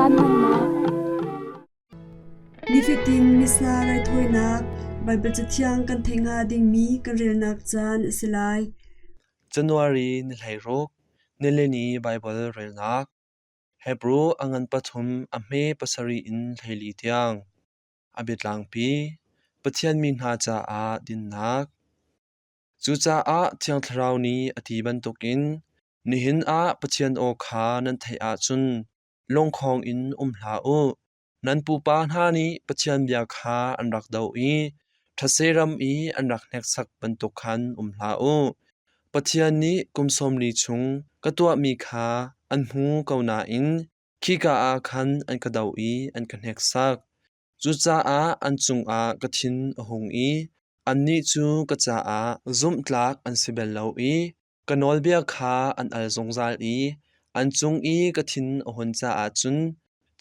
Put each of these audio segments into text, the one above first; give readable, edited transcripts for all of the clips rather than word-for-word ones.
Caan hmannak. Nifatin Missa raithawinak Baibal Cathiang kan theih hnga dingmi kan relnak caan a si lai. January ni 16, nilini Baibal relnak. Hebru a ngan pathum a hme pasarih in 14 tiang. A biatlangpi, Pathian mi hna caah dinnak. Cucaah Thiang Thlarau nih a ti bantukin nihin ah Pathian aw kha nan theih ahcun lungkhong in um hlah u. Nan pupa hna nih Pathian bia kha an rak doh i ṭhase ram i an rak hneksak bantuk khan um hlah u. Pathian nih kum 40 chung ka tuahmi kha an hmu ko nain khika ah khan an ka doh i an ka hneksak. Cucaah an cungah ka thin a hung i annih cu ka caah zumhtlak an si bal lo i ka nawlbia kha an al zungzal i an cung i ka thin a hun caah cun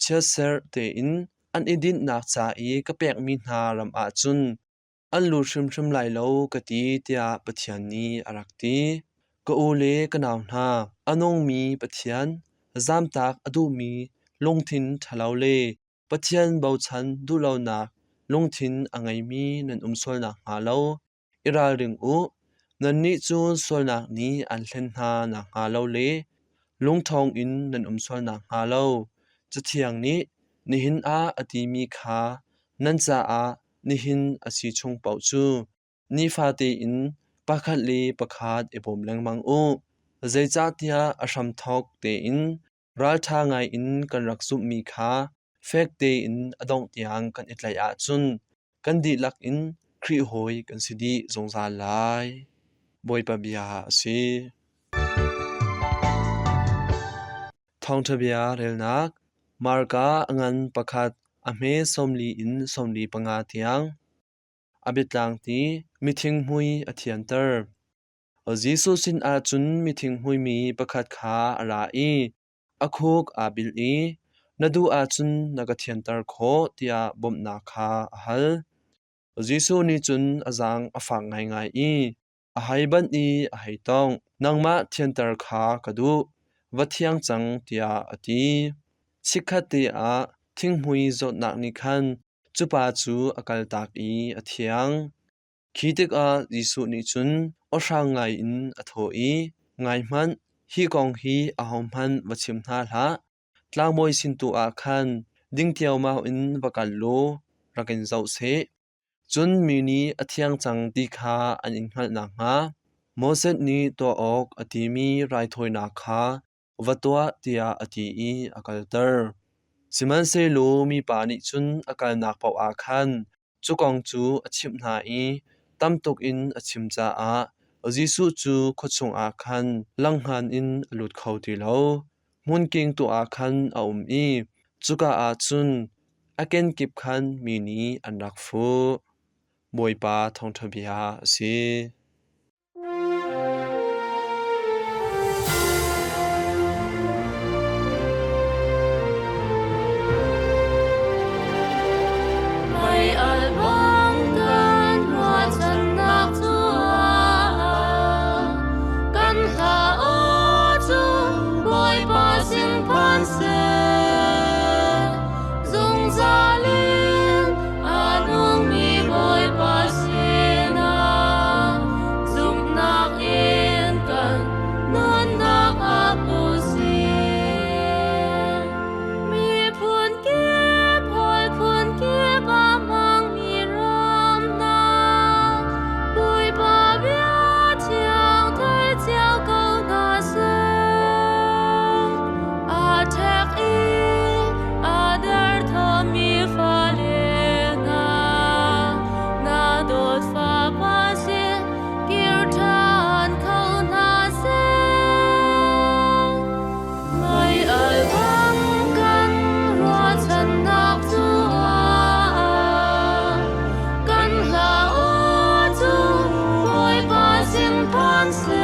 chiatserh tein an i dinhnak ca i ka pekmi hna ram ah cun an lut hrimhrim lai lo ka ti tiah Pathian nih a rak ti. Ka u le ka nau hna, a nungmi Pathian, zamtak a duhmi lungthin ṭhalo le Pathian bochan duhlonak lungthin a ngeimi nan um sual nakhnga lo i ralring u. Nannih cu sualnak nih aan hlen hna nakhnga lo le lungṭhawng in nan um sual nakhnga lo Cathiang nih nihin ah a timi kha nan caah nihin a si chung paoh cu nifate in pakhat le pakhat i bawm lengmang u. Zeicahtiah a hramthawk tein ralṭha ngaiin kan rak zumhmi kha fek tein a dongh tiang kan i tlaih ahcun kan dihlak in Khrih hawi kan si dih zungzal lai. Bawipa bia a si. Thawngṭha bia relnak Marka a ngan pakhat a hme 40 in 45 tiang. A biatlang ti mithinghmui a thianter. Jesuh sinah cun mithinghmuimi pakhat kha a ra i a khuk aa bil i, “Na duh ahcun na ka thianter khawh,” tiah bawmhnak kha a hal. Jesuh nih cun a zaang a fak ngaingai i a hei banh i a hei tongh. “Nangmah thianter kha ka duh, va thiang cang,” tiah a ti. Chikkhatte ah thinghmui zawtnak nih khan cu pa cu a kaltak i a thiang. Khi tikah Jesuh nih cun awhrang ngaiin a thawh i, “Ngai hmanh, hi kong hi ahohmanh va chim hna hlah. Tlangbawi sin tu ah khan ding tiaumau in va kal law rak in zoh seh. Cun mi nih a thiang cang ti kha an in hngalh nakhnga Moses nih tuah awk a timi raithawinak kha va tuah,” tiah a ti i a kalter. Sihmanhsehlaw mipa nih cun a kalnak paoh ah khan Cu kong cu a chimh hna i tam tuk in a chim caah Jesuh cu khua chungah khan langhngan in a lut kho ti lo. Hmunking tu ah khan a um i cuka ah cun a kenkip khan mi nih an rak fuh. Bawipa thawngṭha bia a si. Mei-alh bang kan ruahchannak cu kan hla aw cu Bawipa sin phan seh. Zungzal in a nungmi Bawipa sinah zumhnak in kan nunnak ap u sih. Miphun kip hawi phun kip a hmangmi ram hna, Bawipa bia thiang thei cio ko hna seh. Aa ṭhek i aa derthawmmi fale hna, na dawt fapa sin kir ṭhan kho hna seh. Mei-alh bang kan ruahchannak cu kan hla aw cu Bawipa sin phan seh.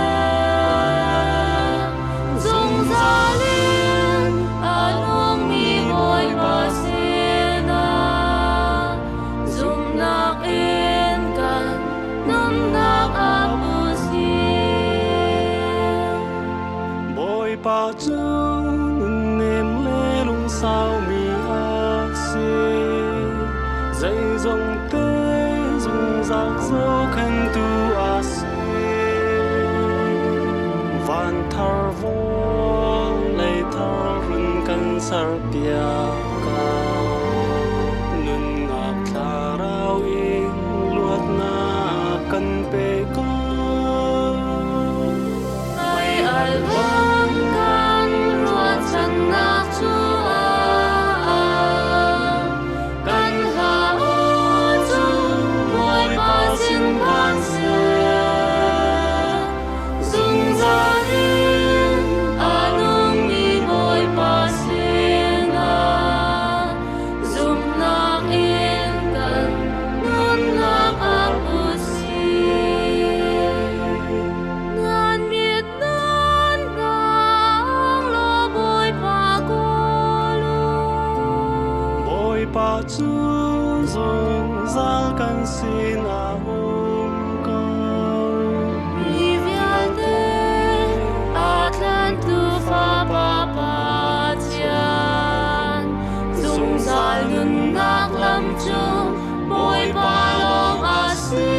Zungzal in a nungmi Bawipa sinah zumhnak in kan nunnak ap u sih. Bawipa cu nunnem le lungsau. saumi a si. Zeizong te zungzal zohkhenhtu a si. Van thar vawlei thar run kan serpiak ka. Nunnak thlarau in luatnak kan pe ko. Mei al bang kan ruahchannak cu kan hla aw cu Bawipa sin phan seh. Zungzal in a nungmi Bawipa sinah zumhnak in kan nunnak ap u sih. Nan mit nan nang law Bawipa kawl u. Bawipa cu zungzal kan sinah um ko. Mi vialte a tlantu Fapa Pathian, zungzal nunnak lam cu Bawipa lawng a si.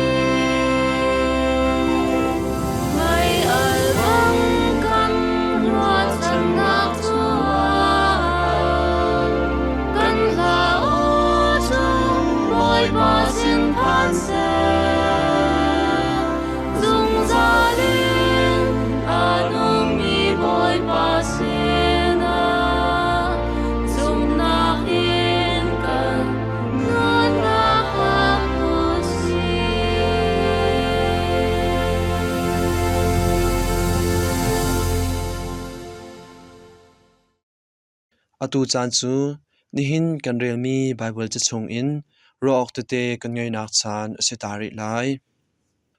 Mei al bang kan ruahchannak cu kan hla aw cu Bawipa sin phan seh. Zungzal in a nungmi Bawipa sinah zumhnak in kan nunnak ap u sih. Atu caan cu nihin kan relmi Baibal ca chungin ruah awk tete kan ngeihnak caan a si ta rih lai.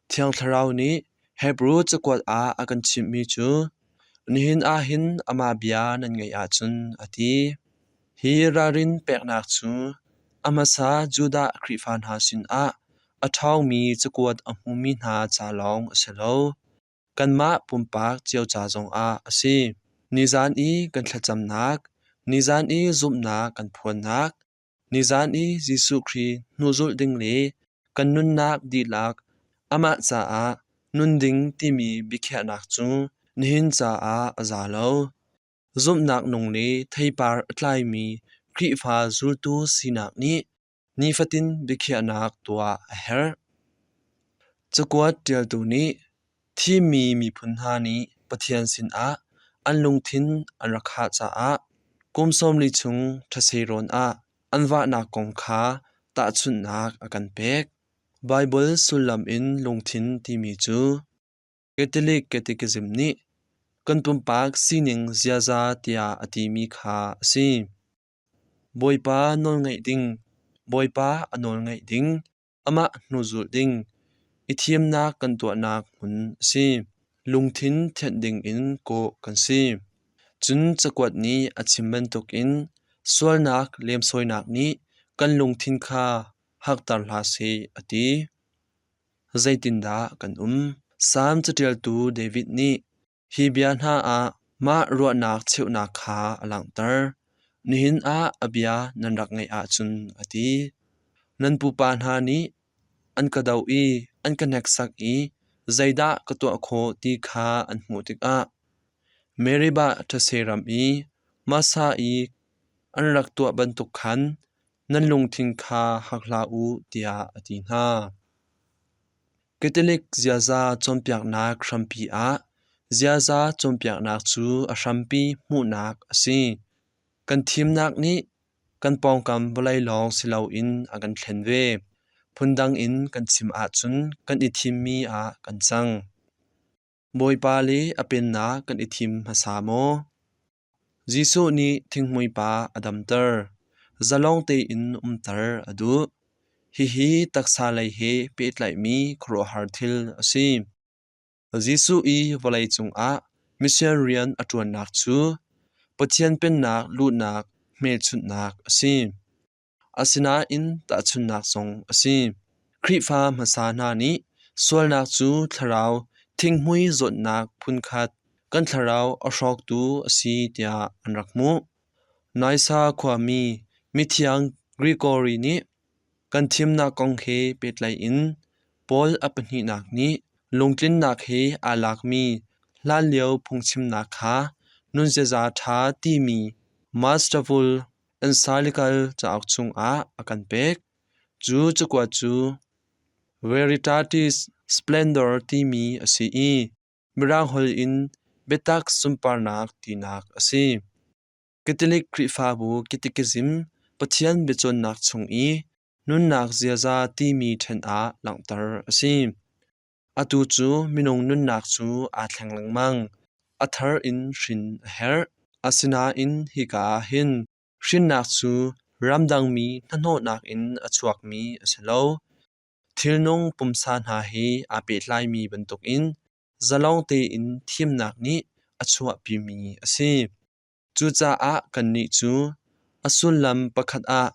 Thiang Thlarau nih Hebru cakuat ah a kan chimhmi cu nihin ah hin amah bia nan ngaih ahcun a ti. Hi ralrin peknak cu a hmasa Judah Khrihfa hna sinah a ṭhawngmi cakuat a hmumi hna ca lawng a si lo. Kanmah pumpak cio ca zongah a si. Nizan i kan thlacamnak, nizan i zumhnak kan phuannak, nizan i Jesuh Khrih hnuzulh ding le kan nunnak dihlak amah caah nun ding timi biakhiahnak cu nihin caah a za lo. Zumhnak nung le theipar a tlaimi Khrihfa zultu sinak nih nifatin biakhiahnak tuah a herh. Cakuat ṭialtu nih thimmi miphun hna nih Pathian sinah an lungthin an rak khah caah kum 40 chung ṭhase rawn ah an vahnak kong kha tahchunhnak a kan pek. Baibal sullam in lungthin timi cu Catholic Catechism nih kan pumpak sining ziaza tiah a timi kha a si. Bawipa nawlngaih ding, Bawipa a nawlngaih ding, amah hnuzulh ding, i thimnak kan tuahnak hmun a si. Lungthin thianh dingin kawh kan si. Cun cakuat nih a chim bantukin sualnak lemsawinak nih kan lungthin kha hakter hlah seh a ti. Zeitindah kan um? Salm caṭialtu David nih Hi bia hna ah mah ruahnak cheuhnak kha a langhter. Nihin ah a bia nan rak ngaih ahcun a ti. Nan pupa hna nih an ka doh i an ka hneksak i zeidah ka tuah khawh ti kha an hmuh tikah Meribah ṭhase ram i Massah i an rak tuah bantuk khan nan lungthin kha hak hlah u tiah a ti hna. Catholic ziaza cawnpiaknak hrampi ah ziaza cawnpiaknak cu a hrampi hmuhnak a si. Kan thimnak nih kan pawngkam vawlei lawng si loin a kan thlen ve. Phundang in kan chim ahcun kan i thimmi ah kan cang. Bawipa le a pennak kan i thim hmasa maw? Jesuh nih thinghmui pa a damter. Zalong tein umter a duh. Hihi taksa lei he pehtlaihmi khuaruahhar thil a si. Jesuh i vawleicung ah mission rian a ṭuannak cu Pathian Pennak luhnak hmelchunhnak a si. Asinain tahchunhnak zong a si. Khrihfa hmasa hna nih sualnak cu thlarau thinghmui zawtnak phunkhat kan thlarau a hrawktu a si tiah an rak hmuh. Naisa khuami mithiang Gregory nih kan thimnak kong he pehtlaih in Paul a pahnihnak nih lungtlinnak he aa lakmi hlanlio phungchimnak kha nunziaza ṭha timi Masterful Encyclical cauk chungah a kan pek. Cu cakuat cu Veritatis Splendor timi a si i Mirang holh in biatak sunparnak tinak a si. Catholic Khrihfabu Catechism Pathian biacawnnak chung i nunnak ziaza timi ṭhen ah langhter a si. Atu cu minung nunnak cu aa thleng lengmang. A thar in hrin a herh. Asinain hika ah hin hrinnak cu ramdangmi hnahnawhnak in a chuakmi a si lo. Thilnung pumsa hna he aa pehtlaimi bantukin zalong tein thimnak nih a chuahpimi a si. Cucaah kannih cu a sullam pakhat ah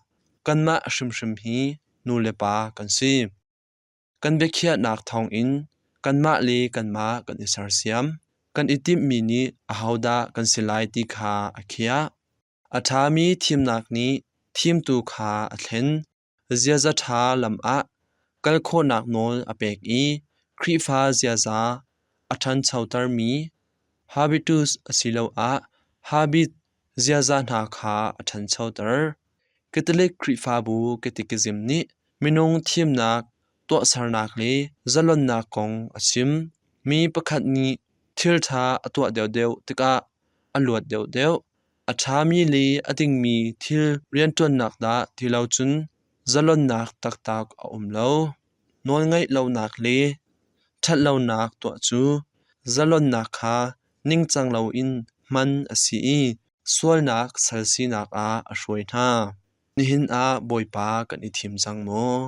kanmah hrimhrim hi nu le pa kan si. Kan biakhiahnak thawngin kanmah le kanmah kan i sersiam. Kan i timhmi nih ahodah kan si lai ti kha a khiah. A ṭhami thimnak nih thimtu kha a thlen. Ziaza ṭha lam ah kal khawhnak nawl a pek i Khrihfa ziaza a ṭhanchotermi habitus asiloah habit ziaza hna kha a ṭhanchoter. Catholic Khrihfabu Catechism nih minung thimnak, tuahsernak le zalonnak kong a chim. Mi pakhat nih thil ṭha a tuah deuhdeuh tikah a luat deuhdeuh. A ṭhami le a dingmi thil rianṭuannak dah ti lo cun zalonnak taktak a um lo. Nawlngaih lonak le ṭhatlonak tuah cu zalonnak kha ningcang loin hman a si i sualnak sal sinak ah a hruai hna. Nihin ah Bawipa kan i thim cang maw?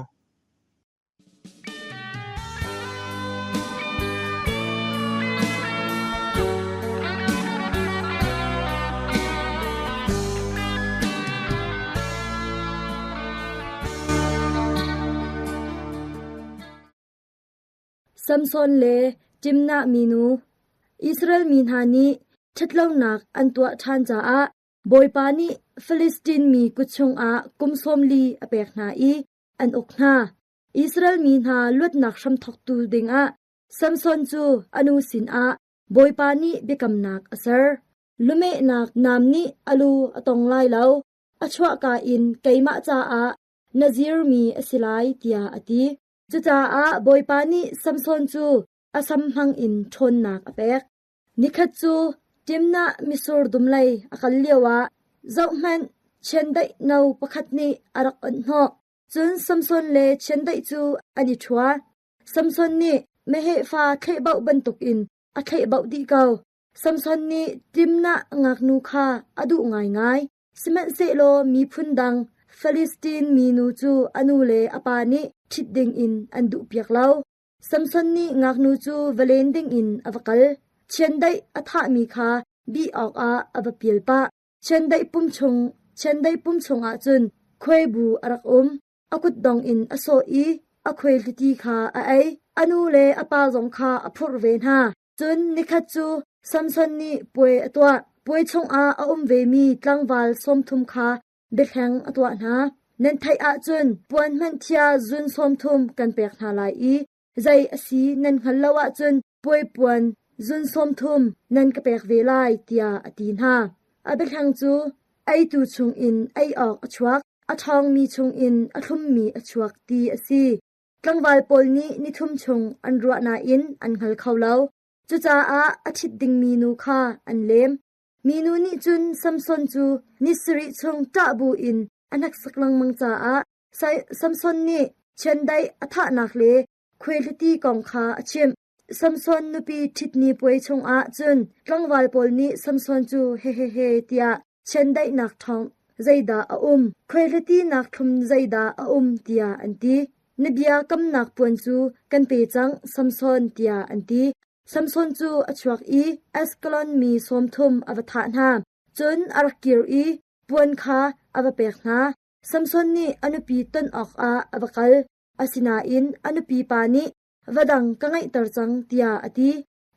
Samson le Timnah minu Israel mi hna nih ṭhatlonak an tuah ṭhan caah Bawipa nih Filistin mi kut chungah kum sawm li a pek hna i an uk hna. Israel mi hna luatnak hramthawktu dingah Samson cu a nu sinah Bawipa nih biakamnak a ser. Lumehnak nam nih a lu a tong lai lo, a chuahka in keimah caah Nazir mi a si lai tiah a ti. Cucaah Bawipa nih Samson cu a sam hmang in ṭhawnnak a pek. Nikhat cu Timnah mitsur dum lei a kal lioah zohhmanh, chiandeih no pakhat nih a rak onh hnawh. Cun Samson le chiandeih cu an i ṭhua. Samson nih meheh fa thlehbauh bantukin a thlehbauh dih ko. Samson nih Timnah ngaknu kha a duh ngaingai. Sihmanhsehlaw miphun dang Filistin minu cu a nu le a pa nih ṭhit dingin an duhpiak lo. Samson nih ngaknu cu va len dingin a va kal. Chiandeih a thahmi kha bih awkah a va pial pah. Chiandeih pum chung chiandeih pum chungah cun khuaibu a rak um. A kutdong in a sawh i a khuaihliti kha a ei. A nu le a pa zong kha a phurh ve hna. Cun nikhat cu Samson nih puai a tuah. Puai chungah a um vemi tlangval 30 kha biahleng a tuah hna. Nan theih ahcun puan hmanh thia zun 30 kan pek hna lai i zei a si nan hngal lo ahcun puai puan zun 30 nan ka pek ve lai tiah a ti hna. A biahleng cu eitu chungin ei awk a chuak, a ṭhawngmi chungin a thlummi a chuak ti a si. Tlangval pawl nih nithum chung an ruah nain an hngal kho lo. Cucaah a ṭhit dingmi nu kha an lem. Minu nih cun Samson cu ni sarih chung ṭah buin a hneksak lengmang caah Samson nih chiandeih a thahnak le khuaihliti kong kha a chimh. Samson nupi ṭhitni puai chungah cun tlangval pawl nih Samson cu hehehe tiah chiandeihnak ṭhawng zeidah a um, khuaihlitinak thlum zeidah a um tiah an ti. Na bia kamnak puan cu kan pe cang, Samson tiah an ti. Samson cu a chuak i Ashkelon mi 30 a va thah hna. Cun a rak kir i puan kha a va pek hna. Samson nih a nupi ton awkah a va kal. Asinain a nupi pa nih va dang ka ngeihter cang tiah a ti.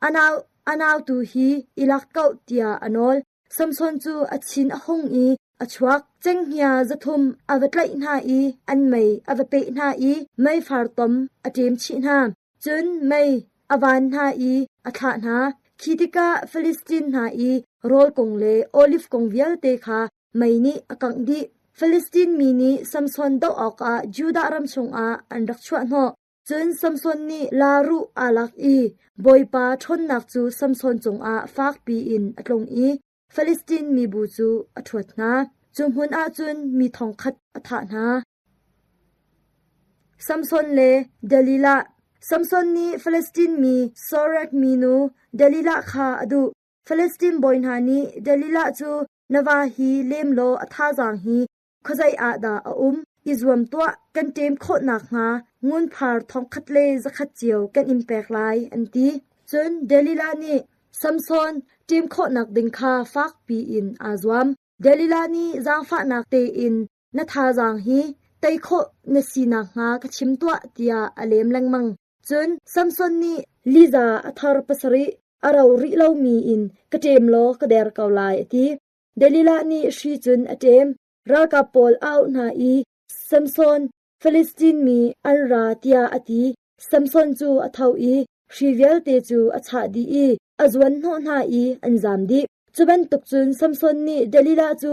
A nau, a nau tu hi i lak ko tiah a nawl. Samson cu a thin a hung i a chuak. Cenghngia 300 a va tlaih hna i an mei a va peh hna i meifar tom a ṭem chih hna. Cun mei a van hna i a thlah hna. Khi tikah Filistin hna i rawl kung le oliv kung vialte kha mei nih a kangh dih. Filistin mi nih Samson doh awkah Judah ram chungah an rak chuahhnawh. Cun Samson nih laa ruh aa lak i Bawipa ṭhawnnak cu Samson cungah fakpi in a tlung i Filistin mibu cu a ṭhuat hna. Cu hmun ah cun mi thong khat a thah hna. Samson le Delilah Samson nih Filistin mi Sorek minu Delilah kha a duh. Filistin bawi hna nih Delilah cu na va hi lem law a thazaang hi khuazei ah dah a um? I zuam tuah, kan ṭem khawh nakhnga ngunphar thongkhat le zakhat cio kan in pek lai, an ti. Cun Delilah nih Samson ṭem khawhnak ding kha fakpi in aa zuam. Delilah nih zaangfahnak tein na thazaang hi tei khawh na si nakhnga ka chim tuah tiah a lem lengmang. Cun Samson nih liza a thar pasarih a ro rih lomi in ka ṭem law ka der ko lai a ti. Delilah nih hri cun a ṭem. Ralkap pawl a auh hna i Samson, Filistin mi an ra tiah a ti. Samson cu a tho i hri vialte cu a chah dih i a zuanhnawh hna i an zam dih. Cu bantuk cun Samson nih Delilah cu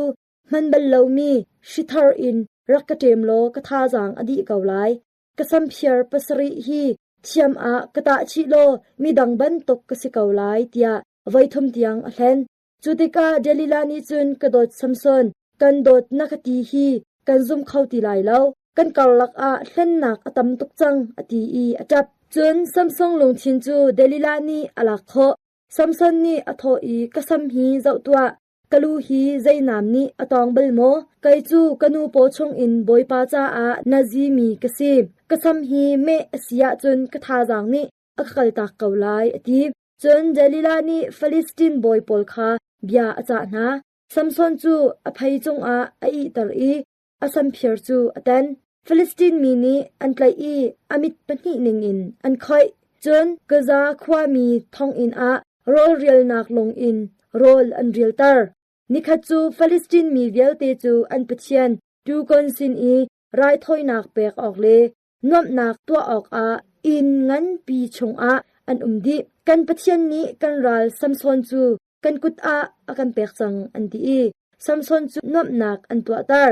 hman bal lomi hri thar in rak ka ṭem law ka thazaang a dih ko lai. Ka samphiar pasarih hi thiam ah ka tah chih law midang bantuk ka si ko lai tiah voithum tiang a hlen. Cu tikah Delilah nih cun ka dawt Samson, kan dawt na ka ti hi kan zum kho ti lai lo. Kan karlak ah hlennak a tam tuk cang a ti i a ṭap. Cun Samson lungthin cu Delilah nih a lak khawh. Samson nih a thawh i ka sam hi zoh tuah, ka lu hi zei nam nih a tawng bal maw? Kei cu ka nu paw chungin Bawipa caah na zimi ka si. Ka sam hi meh a si ahcun ka thazaang nih a ka kaltak ko lai a ti. Cun Delilah nih Filistin bawi pawl kha bia a cah hna. Samson cu a phei cungah a ihter i a samphir cu a tan. Filistin mi nih an tlaih i a mit pahnih ningin an khoih. Cun Gaza khuami thonginn ah rawl rialnak lung in rawl an rialter. Nikhat cu Filistin mi vialte cu an pathian Dagon sin i raithawinak pek awk le nuamhnak tuah awkah inn nganpi chungah an um dih. Kan Pathian nih kan ral Samson cu kan kut ah a kan pek cang an ti i Samson cu nuamhnak an tuahter.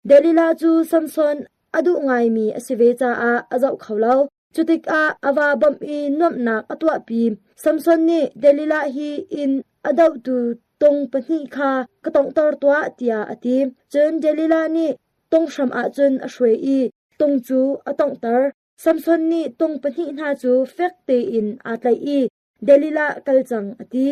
Delilah cu Samson a duh ngaimi a si ve caah a zoh kho lo. Cutikah a va bawmh i nuamhnak a tuahpi. Samson nih Delilah hi inn a dohtu tung pahnih kha ka tonghter tuah tiah a ti. Cun Delilah nih tung hram ah cun a hruai i tung cu a tonghter. Samson nih tung pahnih hna cu fek tein aa tlaih i Delilah kal cang a ti.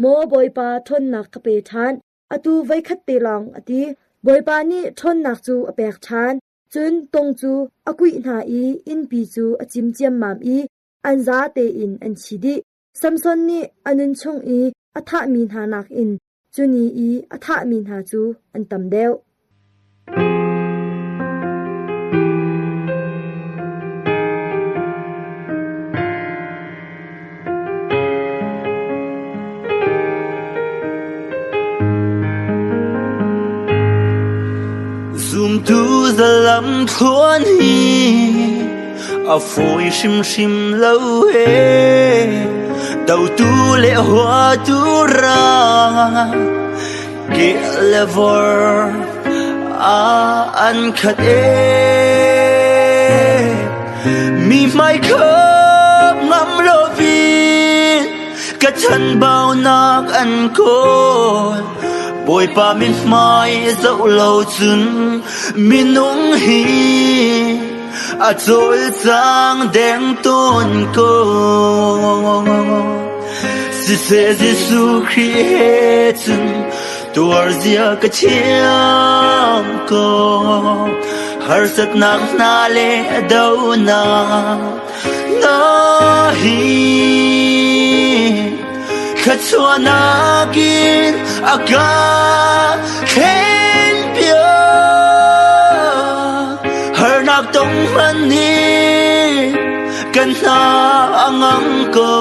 Maw Bawipa ṭhawnnak ka pe ṭhan. Atu voikhat te lawng a ti. Bawipa nih ṭhawnnak cu a pek ṭhan. Cun tung cu a kuih hna i innpi cu a cim ciammam i an za tein an thi dih. Samson nih a nun chung i a thahmi hna nakin cu ni i a thahmi hna cu an tam deuh. Zumtu zalam thluan hi a fawi hrimhrim lo he dotu le huatu ra ke le vor a an khat e mi hmai khop ngam lo vin ka chan bau nak an kawl Bawipa min hmai zoh lo cun minung hi a cawlcang deng tawn ko. Siseh Jesuh Khrih he cun tuar zia ka thiam ko. Harsatnak hna le donak na hi thluachuahnak in a ka thlenpiak. Harnak tong hmanh nih kan hna a ngam ko.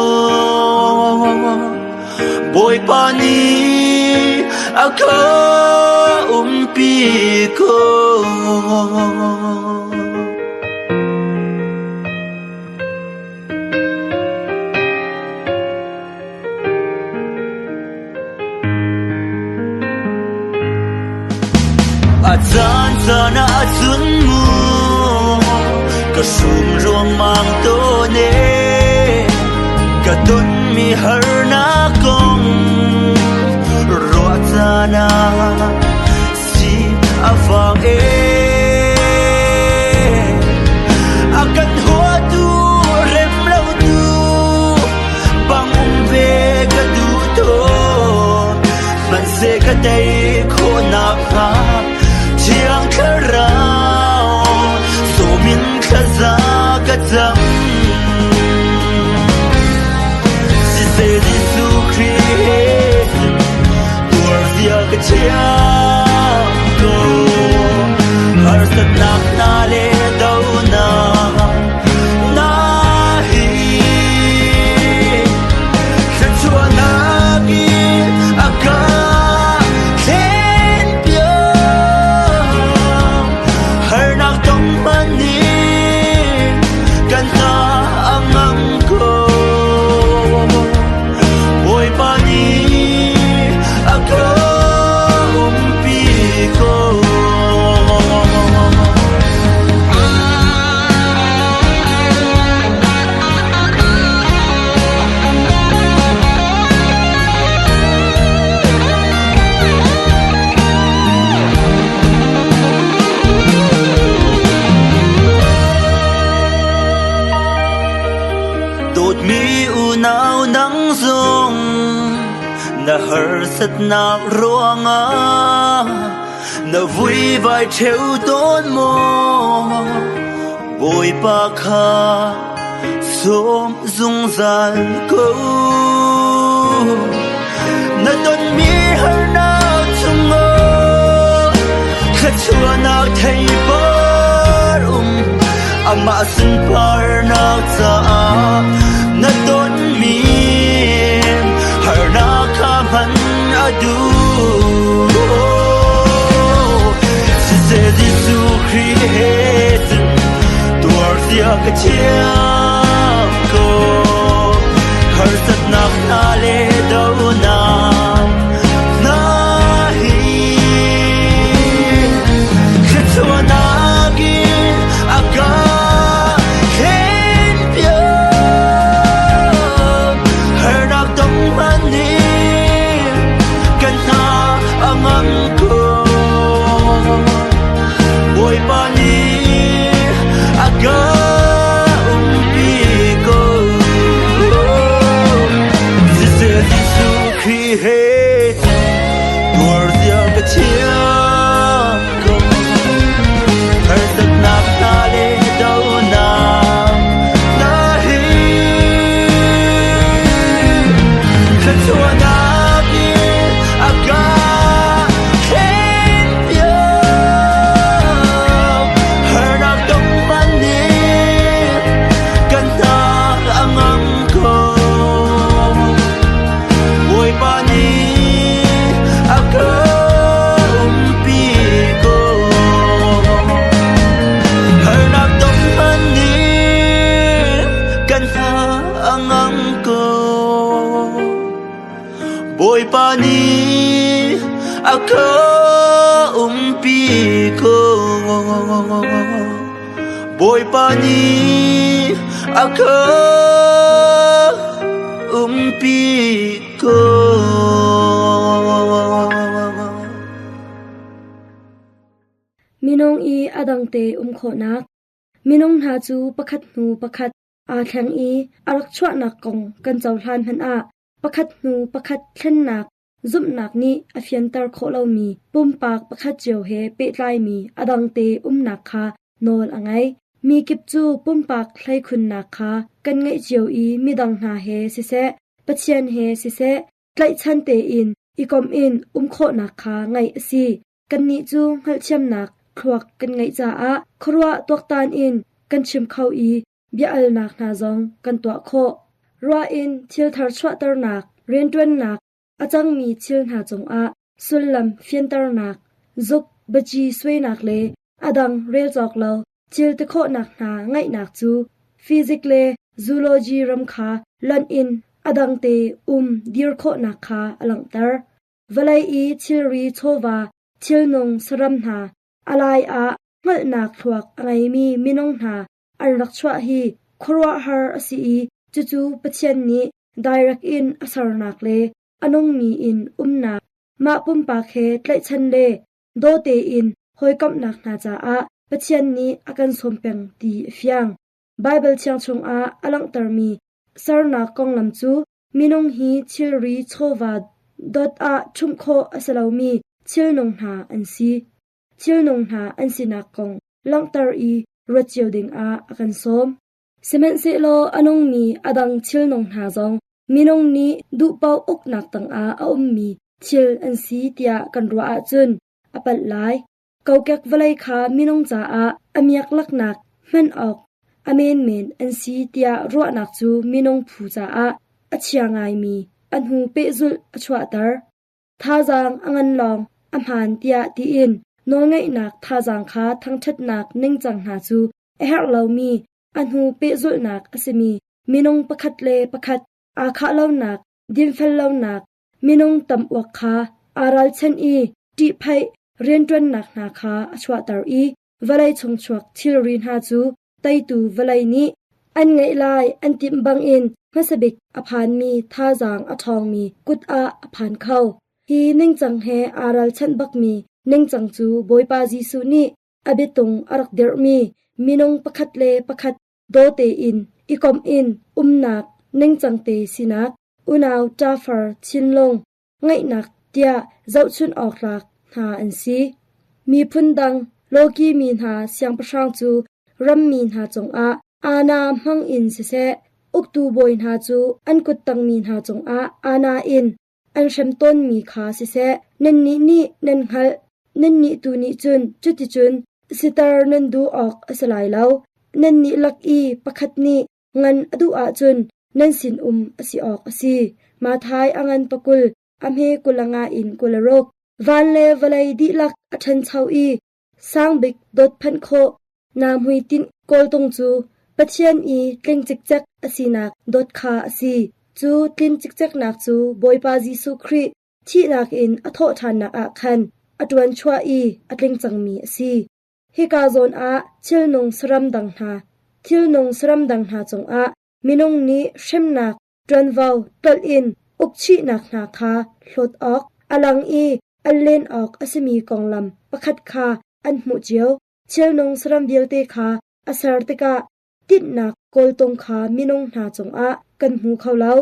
Bawipa nih a. A ka umpi ko. A caan caan ah cun mu ka hrum ruangmang tawn e ka tonmi harnak kong ruah caan ah si a fang e a kan huatu rem lo tu bang um ve ka duh tawn hmanhseh ka tei khawhnak hnga Thiang Thlarau sawm in thlaza ka cam. Siseh Jesuh Khrih he tuar zia ka thiam ko. Harsatnak hna le donak na hi thluachuahnak in a ka thlenpiak. Harnak tong hmanh in kan hna a ngam ko. Bawipa nih a ka umpi ko. Dawtmi unau nang zong na harsatnak ruangah na vuivai ṭheo tawn maw? Bawipa kha sawm zungzal ko. Na tonmi harnak chungah thluachuahnak theipar um amah sunparnak caah na tonmi harnak kha hman a duh. Siseh Jesuh Khrih he cun tuar zia ka thiam ko. Harsatnak hna le donak hna hi thluachuahnak in a ka thlenpiak. Harnak dong hmanh in kan hna a ngam ko. Bawipa nih a ka umpi ko. Siseh Jesuh Khrih he tuar zia ka thiam ko. Harsatnak hna le donak hna hi thluachuahnak in a ka thlenpiak. Harnak dong hmanh nih kan hna a ngam ko. Bawipa nih a ka umpi ko. Harnak dong hmanh nih kan hna a ngam ko. Bawipa nih a ka umpi ko. Bawipa nih a ka umpi ko. Minung i a dangte um khawhnak. Minung hna cu pakhat hnu pakhat aa thleng i a rak chuahnak kong kan cohlan hmanh ah pakhat hnu pakhat thlennak zumhnak nih a fianter khawh lomi pumpak pakhat cio he pehtlaimi a dangte umnak kha nawl a ngei. Mi kip cu pumpak hleikhunnak kha kan ngeih cio i midang hna he siseh, Pathian he siseh, tlaihchan tein i komh in um khawhnak kha ngeih a si. Kannih cu hngalhthiamnak thluak kan ngeih caah khuaruah tuaktan in kan chim kho i bia-alnak hna zong kan tuah khawh. Ruah in thil thar chuahternak, rianṭuannak, a cangmi thil hna cungah sullam fianternak, zuk biaci suainak le a dang rel cawk lo thil tikhawhnak hna ngeihnak cu physics le zoology ram kha lonh in a dangte um dir khawhnak kha a langhter. Vawlei i thilri chawva thilnung saram hna a lai ah hngalhnak thluak a ngeimi minung hna an rak chuah hi khuaruahhar a si i cucu Pathian nih direct in a sernak le a nungmi in umnak mah pumpak he tlaihchan le daw tein hawikomhnak hna caah Pathian nih a kan sawm peng ti a fiang. Baibal Thiang chungah a langhtermi sernak konglam cu minung hi thilri chawva dot ah ṭhumh khawh a si lomi thilnung hna an si. Thilnung hna an sinak kong langhter i ruat cio dingah a kan sawm. Sihmanhsehlaw a nungmi a dang thilnung hna zong minung nih duhpaoh uknak tangah a ummi thil an si tiah kan ruah ahcun a palh lai. Kokek vawlei kha minung caah a miak laknak hman awk a menmen an si tiah ruahnak cu minung phu caah a chia ngaimi a hnu pehzulh a chuahter. Thazaang a ngan lawng a hmaan tiah tiin nawlngeihnak thazaang kha thangṭhatnak ningcang hna cu a herh lomi a hnu pehzulhnak a simi minung pakhat le pakhat aa khah lonak, dinfel lonak, minung tam uak kha aa ralchanh i ṭihphaih rianṭuannak hna kha a chuahter i vawlei chungchuak thilri hna cu teitu vawlei nih an ngeih lai an timh bangin hmasabik a phanmi thazaang a ṭhawngmi kut ah a phan kho. Hi ningcang he aa ralchanh bakmi ningcang cu Bawipa Jesuh nih a biatung a rak dirhmi minung pakhat le pakhat daw tein i komh in umnak ningcang te sinak unau ṭafar thinlung ngaihnak tiah zohchunh awk tlak hna an si. Miphun dang lawki mi hna siangpahrang cu rammi hna cungah aana hmang in siseh, uktu bawi hna cu an kuttangmi hna cungah aana in an hrem tawnmi kha siseh, nannih nih nan hngalh, nannih tu nih cun cuticun siter nan duh awk a si lai lo. Nannih lak i pakhat nih ngan a duh ahcun nan sinum a si awk a si. Matthai a ngan pakul, a hme kulanga in kularuk. Van le vawlei dihlak a ṭhancho i sangbik dawt phanh khawh naa hmuitinh kawltung cu Pathian i tling cikcek a sinak dawt kha a si. Cu tlin cikceknak cu Bawipa Jesuh Khrih thihnak in a thawhṭhannak ah khan a ṭuanchuah i a tling cangmi a si. Hika zawn ah thilnung saram dang hna, thilnung saram dang hna cungah minung nih hremnak ṭuanvo tlolh in ukchihnak hna kha hlawt awk, a lang i al len awk a simi konglam pakhat kha an hmuh cio. Thilnung saram vialte kha a ser tikah tinhnak kawltung kha minung hna cungah kan hmu kho lo.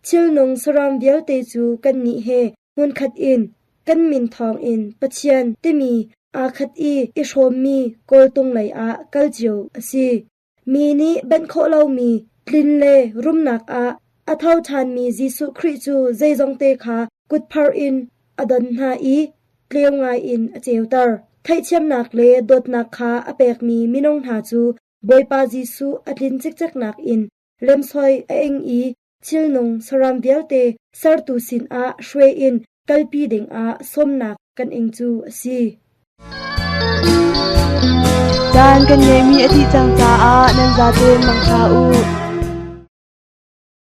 Thilnung saram vialte cu kannih he hmunkhat in kan min thawngin Pathian timi aa khat i i hrawmmi kawltung lei ah kal cio a si. Mi nih banh khawh lomi tlin le rumnak ah a tho ṭhanmi Jesuh Khrih cu zeizongte kha kutpharh in a don hna i tleu ngaiin a ceuter. Theihthiamnak le dawtnak kha a pekmi minung hna cu Bawipa Jesuh a tlin cikceknak in lemsoi a ing i thilnung saram vialte sertu sinah hruai in kalpi dingah sawmnak kan ing cu a si. Caan kan ngeihmi a dih cang caah nan zaten mangṭha u.